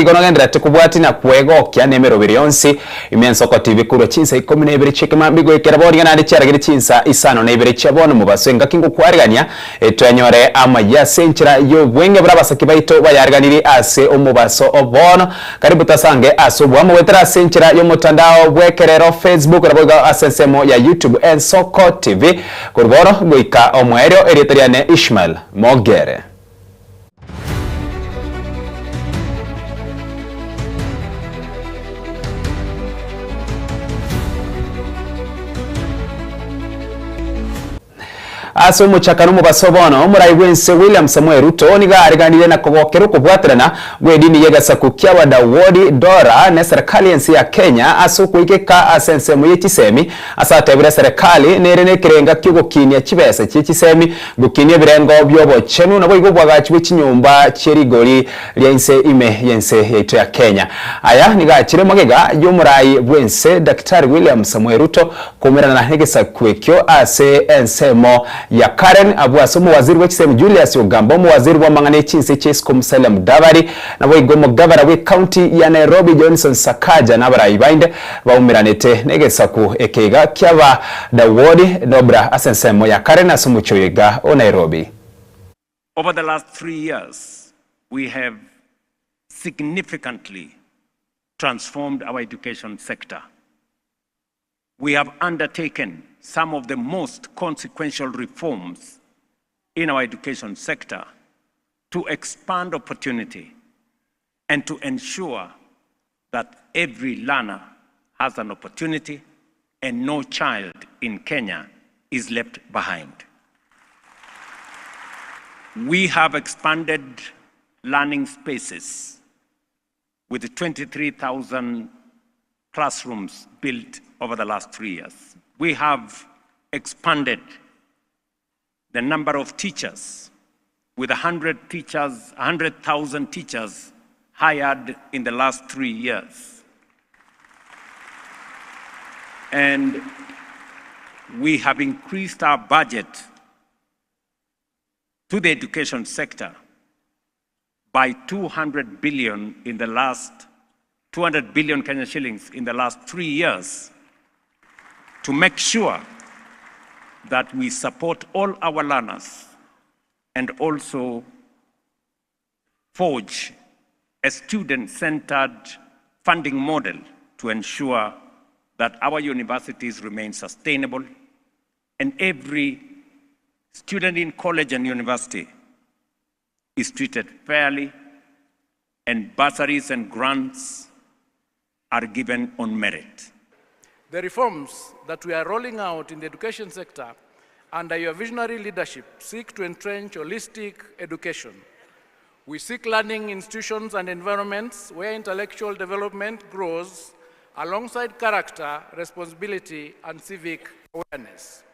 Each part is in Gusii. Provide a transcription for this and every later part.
Igo nogendererete kobwatia na kwegokia nemeroberi yonsi ime ensoko TV korwa chinsa ikomi na ibere chi'ekemambia goikera bono iga naende chiaragire chinsa isano na ibere chia bono mobaso engaki ngokwarigania twenyore amayia ase enchera y'obwenge buna abasaki baito bayariganirie ase omobaso o bono. Karibu tosange ase oboamo goetera ase enchera y'omotandao bw'ekerero Facebook naboigo ase ensemo ya YouTube Ensoko TV korwa bono goika omoerio erieta riane Ishmael Mogere. Ase omochakano omobaso bono, omorai bw'ense William Samoei Ruto nigo aariganire na kogokera okobwaterana gw'edini y'egesaku ki'Abadawodi Dora n'eserekari y'ense ya Kenya ase okoigeka ase ensemo ye chisemi ase atebire eserekari nere nekerenga ki'ogokinia chibesa chie chisemi Gokinia ebirengo bi'obochenu naboigo obwagachi bwe chinyomba chie rigori ria inse ime y'ense yaito ya Kenya. Aya nigo achire magega y'omorai bw'ense Daktari William Samoei Ruto koumerana negesaku ekio ase ensemo ya Karen abwo ase omowaziri bwe chisemi Julius Ogamba, omowaziri bw'amang'ana echinse chia isiko Musalia Mudavadi naboigo omogavana bw'ecounty ya Nairobi Johnson Sakaja na abarai bainde baumeranete negesaku eke iga kiaba Dawodi Nobra ase ensemo ya Karen ase omochie oyo iga o Nairobi. Over the last 3 years, we have significantly transformed our education sector. We have undertaken some of the most consequential reforms in our education sector to expand opportunity and to ensure that every learner has an opportunity and no child in Kenya is left behind. We have expanded learning spaces with 23,000 classrooms built over the last 3 years. We have expanded the number of teachers with 100 teachers, 100,000 teachers hired in the last 3 years. And we have increased our budget to the education sector by 200 billion in the last 200 billion Kenya shillings in the last 3 years to make sure that we support all our learners and also forge a student-centered funding model to ensure that our universities remain sustainable and every student in college and university is treated fairly and bursaries and grants are given on merit. The reforms that we are rolling out in the education sector under your visionary leadership seek to entrench holistic education. We seek learning institutions and environments where intellectual development grows alongside character, responsibility, and civic awareness.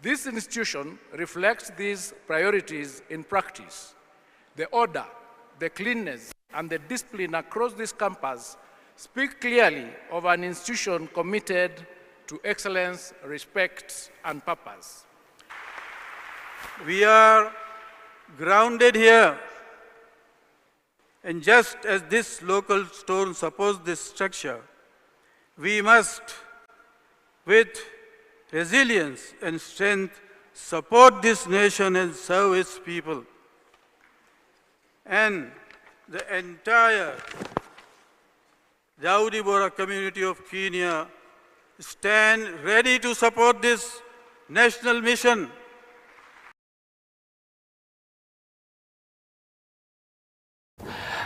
This institution reflects these priorities in practice. The order, the cleanness, and the discipline across this campus speak clearly of an institution committed to excellence, respect, and purpose. We are grounded here. And just as this local stone supports this structure, we must, with resilience and strength, support this nation and serve its people. And the entire Dawoodi Bohra community of Kenya stand ready to support this national mission.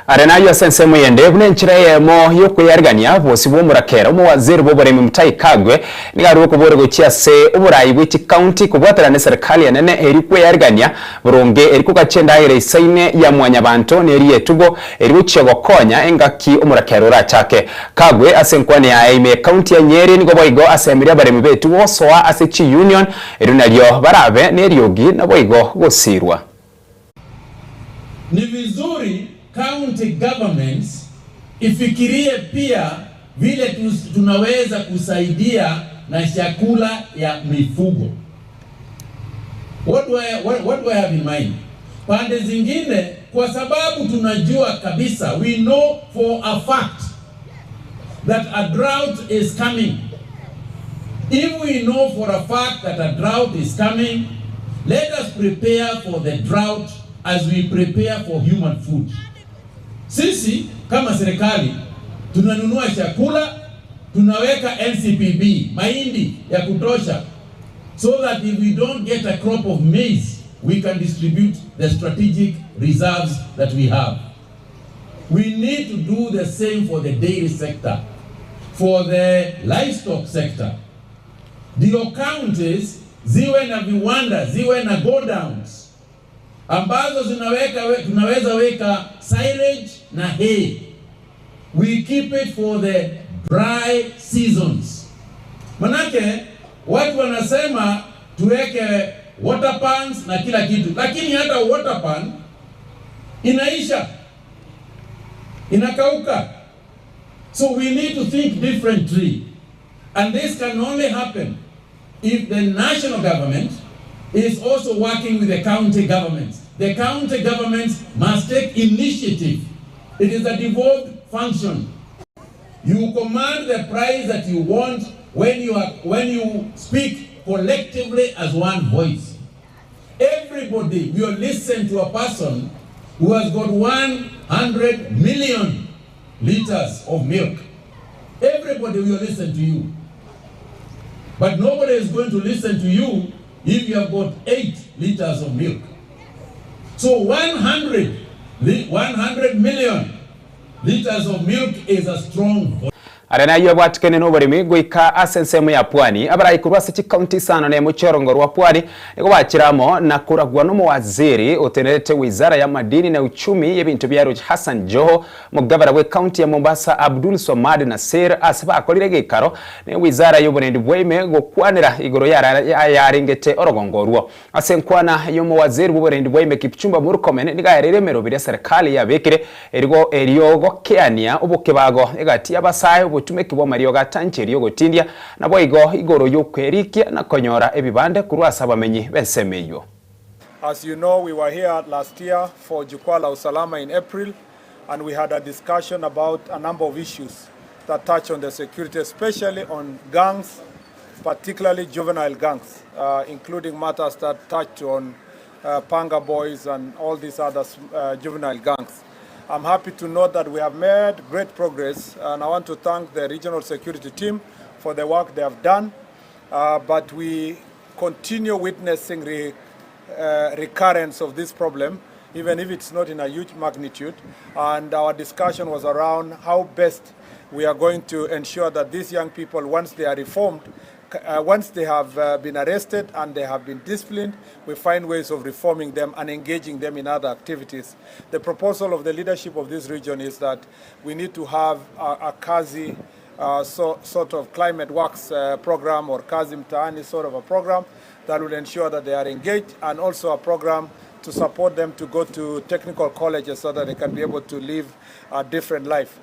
Are nayio ase ensemo eyende, buna enchera eyemo y'okweyarigania bosio bw'omorakera, omowaziri bw'oboremi Mutahi Kagwe nigo arure okobora gochia ase oborai bwe chikaunti kobwaterana neserikali enene eri kweyarigania boronge eri kogacha endagera eisaine ya mwanyabanto na eri y'etugo eri gochia gokonya engaki omorakera orachake. Kagwe ase enkwana yaye ime y'ekaunti ya Nyeri nigo boigo asemirie abaremi b'etugo gosoa ase chiunion erio nario barabe neriogi naboigo gosirwa. Ni vizuri county governments ifikirie pia vile tunaweza kusaidia na chakula ya mifugo. What do I have in mind? Pande zingine Kwa sababu tunajua kabisa, we know for a fact that a drought is coming. If we know for a fact that a drought is coming, let us prepare for the drought as we prepare for human food. Sisi kama serikali tunanunua chakula, tunaweka NCPB mahindi ya kutosha so that if we don't get a crop of maize, we can distribute the strategic reserves that we have. We need to do the same for the dairy sector, for the livestock sector. Ndio counties ziwe na viwanda, ziwe na godowns ambazo zinaweka, tunaweza weka silage na hay. We keep it for the dry seasons. Manake watu wanasema tuweke water pans na kila kitu, lakini hata water pan inaisha, inakauka. So we need to think differently. And this can only happen if the national government is also working with the county governments. The county governments must take initiative. It is a devolved function. You command the price that you want when you, are, when you speak collectively as one voice. Everybody will listen to a person who has got 100 million liters of milk. Everybody will listen to you. But nobody is going to listen to you if you have got 8 liters of milk. So 100, 100 million liters of milk is a strong voice. Aria nayio abwatikene na oboremi goika ase ensemo ya Pwani, abarai korwa ase chikaunti isano na emo chi'orongo rwa Pwani nigo bachire amo na koragwa nomowaziri otenerete wizara ya madini na uchumi y'ebinto bia Roch Hassan Joho, omogavana bw'ecounty ya Mombasa Abdul Swamad Nassir ase bakorire egeikaro ne wizara y'oborendi bwaime gokwanera igoro y'ayarengete orogongo orwo. Ase enkwana y'omowaziri bw'oborendi bwaime Kipchumba Murkomen nigo aereire emeroberi eserekali yabekire erigo erio gokeania obokebago egati y'abasae obotumeki bw'amariogo atancheiri ogotindia naboigo igoro y'okwerikia na konyora ebibande korwa ase abamenyi b'ensemo eyio. As you know, we were here last year for Jukwaa la Usalama in April, and we had a discussion about a number of issues that touch on the security, especially on gangs, particularly juvenile gangs, including matters that touch on Panga boys and all these other juvenile gangs. I'm happy to note that we have made great progress, and I want to thank the regional security team for the work they have done. But we continue witnessing recurrence of this problem, even if it's not in a huge magnitude. And our discussion was around how best we are going to ensure that these young people, once they are reformed, once they have been arrested and they have been disciplined, we find ways of reforming them and engaging them in other activities. The proposal of the leadership of this region is that we need to have a Kazi sort of climate works program or Kazi Mtaani sort of a program that will ensure that they are engaged, and also a program to support them to go to technical colleges so that they can be able to live a different life.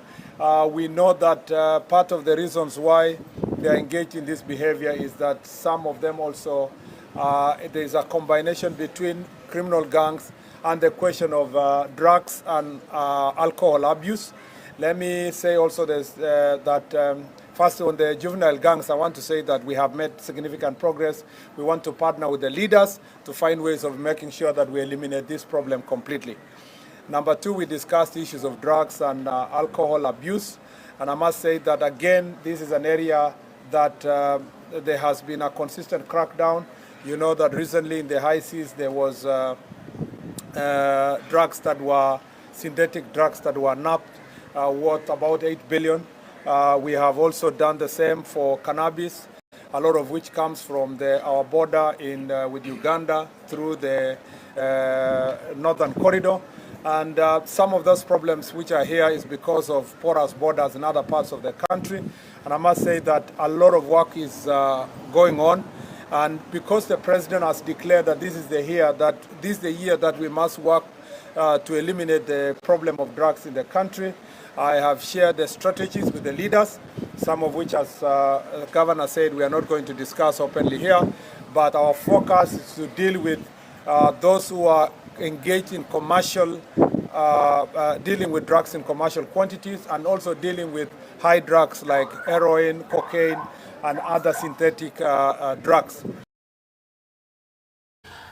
We know that part of the reasons why they are engaged in this behavior is that some of them also, there is a combination between criminal gangs and the question of drugs and alcohol abuse. Let me say also this, that first on the juvenile gangs, I want to say that we have made significant progress. We want to partner with the leaders to find ways of making sure that we eliminate this problem completely. Number two, we discussed issues of drugs and alcohol abuse. And I must say that, again, this is an area that there has been a consistent crackdown. You know that recently in the high seas there was drugs that were synthetic drugs that were nabbed, worth about 8 billion. We have also done the same for cannabis, a lot of which comes from our border with Uganda through the northern corridor. And some of those problems which are here is because of porous borders in other parts of the country. And I must say that a lot of work is going on. And because the president has declared that this is the year that, this is the year that we must work to eliminate the problem of drugs in the country, I have shared the strategies with the leaders, some of which, as the governor said, we are not going to discuss openly here. But our focus is to deal with those who are engaged in commercial Dealing with drugs in commercial quantities and also dealing with high drugs like heroin, cocaine and other synthetic drugs.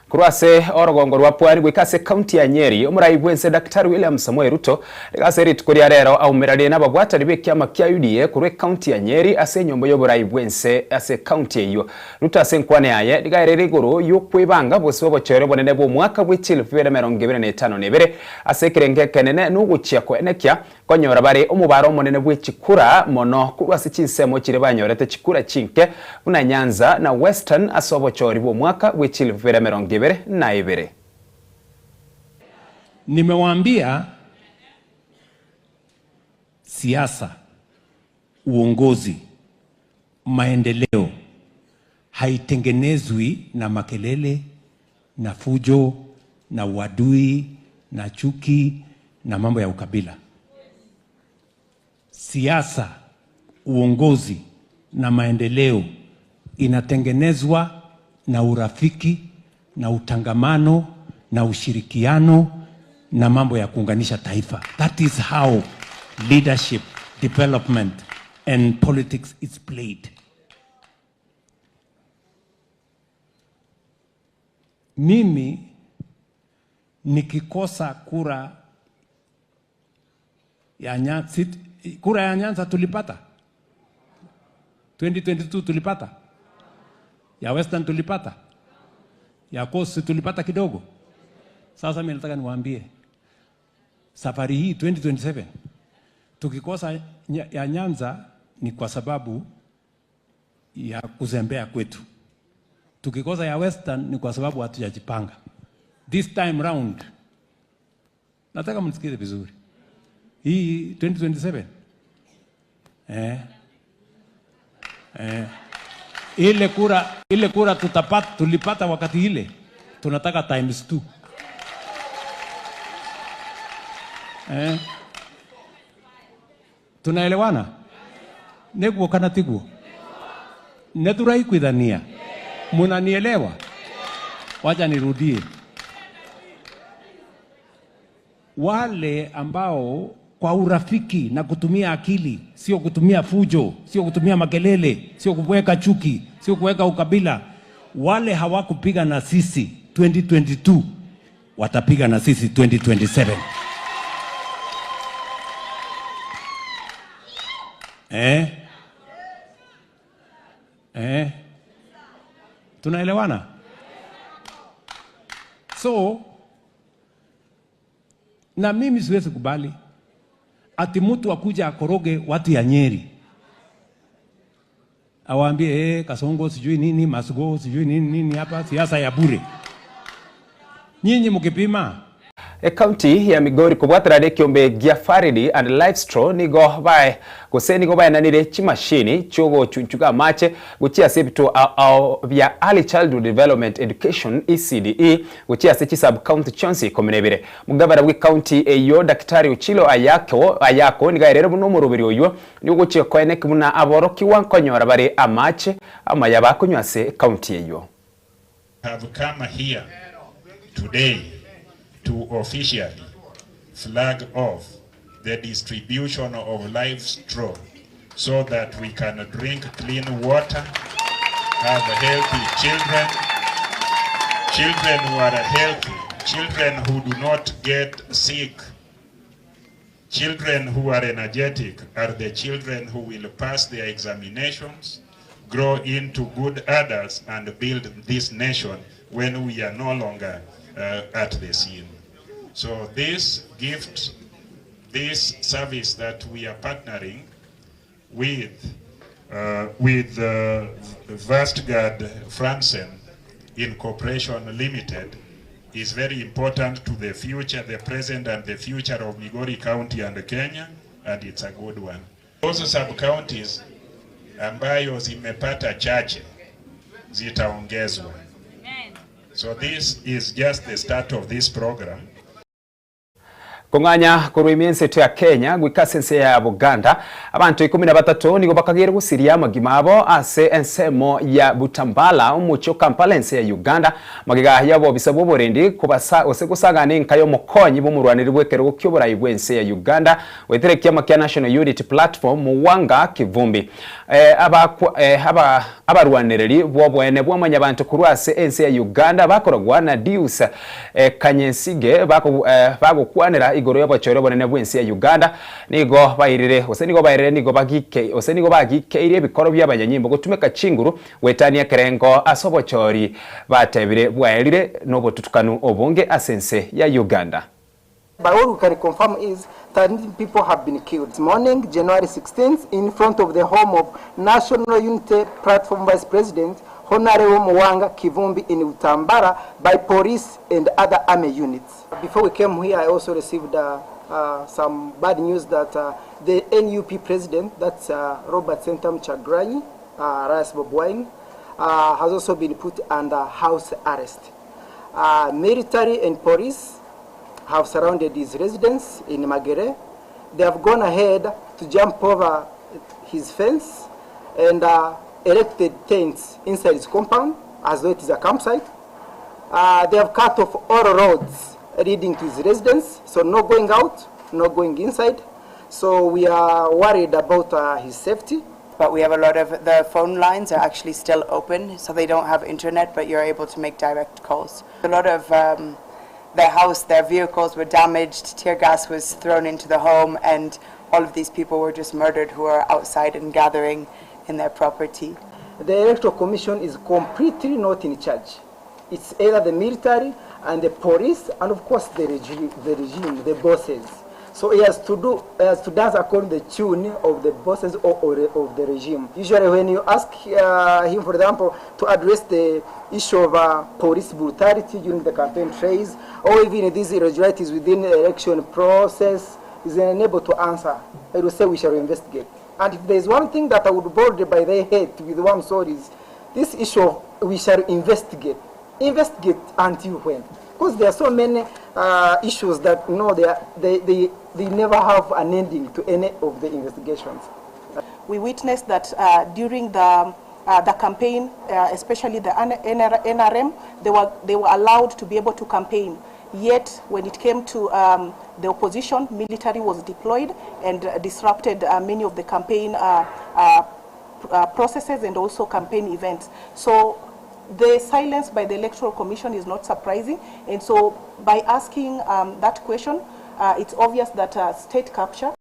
Korwa ase orogongo rwa Pwani goika ase ekaunti ya Nyeri, omorai bw'ense Daktari William Samoei Ruto nigo ase rituko ria rero aumeranie nababwatani b'ekiama kia UDA korwa ekaunti ya Nyeri ase enyomba y'oborai bw'ense ase ekaunti eyio. Ruto ase enkwana yaye nigo aereire igoro y'okwebanga bosio obochore obonene bw'omwaka bwe chielfu ibere emerongo ebere na etano na ebere ase ekerengo ekenene na ogochia koenekia konyora bare omobaro omonene bwe chikura mono korwa ase chinsemo chiria banyorete chikura chinke buna Nyanza na Western ase obochori bw'omwaka bwe chielfu ibere emerongo ebere na ebere. Nimewaambia siasa, uongozi, maendeleo haitengenezwi na makelele na fujo na uadui na chuki na mambo ya ukabila. Siasa, uongozi na maendeleo inatengenezwa na urafiki na utangamano na ushirikiano na mambo ya kuunganisha taifa. That is how leadership, development and politics is played. Mimi nikikosa kura ya Nyanza, kura ya Nyanza tulipata 2022 tulipata ya Western tulipata ya Coast tulipata kidogo. Sasa mimi nataka niwaambie safari hii 2027 tukikosa ya Nyanza ni kwa sababu ya kuzembea kwetu. Tukikosa ya Western ni kwa sababu hatujajipanga. This time round, nataka mnisikize vizuri. Hii 2027 ile kura tulipata wakati ile tunataka times 2. Tunaelewana? Neguo kana tiguo? Neturaikuithania? Munanielewa? Wacha nirudie. Wale ambao kwa urafiki na kutumia akili, sio kutumia fujo, sio kutumia makelele, sio kuweka chuki, sio kuweka ukabila, wale hawakupiga na sisi 2022 watapiga na sisi 2027. Tunaelewana? So, na mimi siwezi kubali ati mtu akuja akoroge watu ya Nyeri. Awaambie, Kasongo sijui nini, Masugo sijui nini nini hapa, siasa ya bure. Nyinyi mkipima Ekaunti ya Migori kobwaterana ekiombe gia Faridi and Livestraw nigo bae gose nigo baenanire chimashini chiogochunchuga amache gochia ase ebituo ao bia Early Childhood Development Education ECDE gochia ase chisub county chionsi ikomi na ibere. Omogabana bw'ecounty eyio Daktari Ochilo Ayako Ayako nigo aerire buna omoroberi oyio nigo ogochia koeneki buna aborokigwa nkonyora bare amache amaya bakonywa ase ecounty eyio. Have come here today to officially flag off the distribution of live straw so that we can drink clean water, have healthy children, children who are healthy, children who do not get sick, children who are energetic are the children who will pass their examinations, grow into good adults and build this nation when we are no longer at the scene. So this gift, this service that we are partnering with Vastgard Fransen Incorporation Limited is very important to the future, the present and the future of Migori County and Kenya, and it's a good one. Those sub-counties ambayo zimepata chache zitaongezwa. So this is just the start of this program. Kong'anya korwa ime enseto ya Kenya goika ase ense ya Buganda, abanto 13 nigo bakageire gosiria amagima abo ase ensemo ya Butambala, omochie o Kampala ense ya Uganda, magega y'obobisa bw'oborendi kobasa gose gosagana enka y'omokonyi bw'omorwaneri bw'ekerogo ki'oborai bw'ense ya Uganda goetera ekiama kia National Unity Platform Muwanga Kivumbi. Abarwanereri bw'oboene bwa mwanyabanto korwa ase ense ya Uganda bakoragwa na Deus Kanyensige bagokwanera igoro y'obochore obonene bw'ense ya Uganda nigo bairire gose nigo bairire nigo bagike gose nigo bagikeirie ebikoro bi'abanyanyimbo gotumeka chinguru goetania ekerengo ase obochori batebire bwaerire nobotutukanu obonge ase ense ya Uganda. But what we can confirm is 13 people have been killed this morning, January 16th, in front of the home of National Unity Platform Vice President Honorable Muwanga Kivumbi in Butambala by police and other army units. Before we came here, I also received uh, uh, some bad news that uh, the NUP president, that's uh, Robert Sentamu Kyagulanyi, uh, Ras Bobi Wine, uh, has also been put under house arrest. Uh, military and police have surrounded his residence in Magere. They have gone ahead to jump over his fence and uh, erected tents inside his compound as though it is a campsite. Uh, they have cut off all roads leading to his residence, so no going out, no going inside. So we are worried about uh, his safety. But we have a lot of the phone lines are actually still open, so they don't have internet, but you're able to make direct calls. A lot of um, their house, their vehicles were damaged, tear gas was thrown into the home, and all of these people were just murdered who were outside and gathering in their property. The Electoral Commission is completely not in charge. It's either the military and the police and of course the regime, the, regime, the bosses. So he has to do, he has to dance according to the tune of the bosses or, or of the regime. Usually when you ask uh, him, for example, to address the issue of uh, police brutality during the campaign trails, or even these irregularities within the election process, he's unable to answer. He will say we shall investigate. And if there is one thing that I would board by their head with one sword is this issue of we shall investigate. Investigate until when? Because there are so many uh, issues that you know, they, are, they, they, they never have an ending to any of the investigations. We witnessed that uh, during the uh, the campaign, uh, especially the NRM, they were, they were allowed to be able to campaign. Yet, when it came to um, the opposition, military was deployed and uh, disrupted uh, many of the campaign uh, uh, uh, processes and also campaign events. So the silence by the Electoral Commission is not surprising. And so by asking um, that question, uh, it's obvious that uh, state capture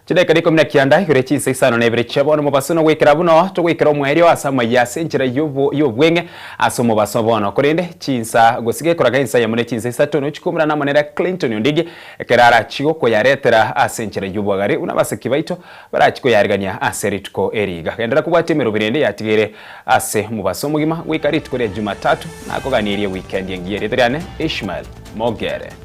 Chidaeka rikomi na kianda igoro chinsa isano na ibere chia bono omobaso nogoikera buno togoikera omoerio ase amaiya ase enchera y'obweng'e ase omobaso bono. Korende chinsa gose gekoraga ensa eyemo ne chinsa isato nochikumera namo nere Clinton Ondigi ekero arachie gokoyaretera ase enchera y'obwagare buna abaseki baito barachie koyarigania ase rituko eri iga. Genderera kobwatia emeroberi ende yatigeire ase omobaso omogima goika rituko ria Jumatatu nakoganirie weekend engiya. Erieta riane Ishmael Mogere.